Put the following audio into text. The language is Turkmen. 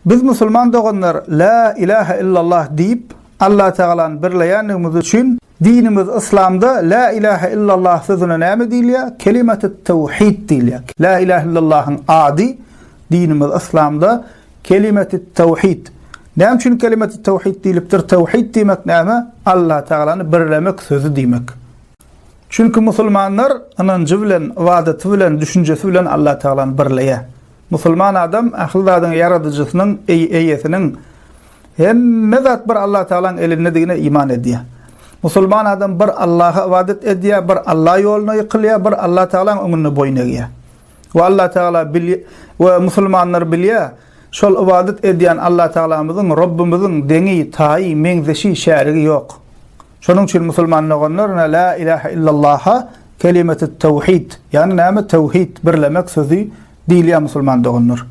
Biz musulman doganlar Lä ilahe illallah diýip, Allatagalany birleýändigimiz üçin, dinimiz yslamda Lä ilahe illallah sözüne näme diýilýär? Kelimetut tewhid diýilýär. Lä ilahe illallahyň ady dinimiz yslamda Kelimetut tewhid. Näme üçin kelimetut tewhid diýlipdir? Tewhid diýmek näme? Allatagalany birlemek sözi diýmek. Çünki musulmanlar ynanjy bilen, ybadaty bilen, düşünjesi bilen Allatagalany birleýär. Musulman adam ähli zadyň ýaradyjysynyň, eýesiniň, hemme zat bir Allatagalaň elindedigine iman edýär. Musulman adam bir Allaha ybadat edýär, bir Alla ýoluna ýykylýar, bir Allatagalaň öňünde boýun egýär. We Allatagala bilýär we musulmanlar bilýär, şol ybadat edýän Allatagalamyzyň, Robbumyzyň deňi, taýy, meňzeşi, şärigi ýok. Şonuň üçin musulman doganlar ine La ilahe illallaha kelimetut tewhid, ýagny näme tewhid, birlemek sözi diýilýär musulman doganlar.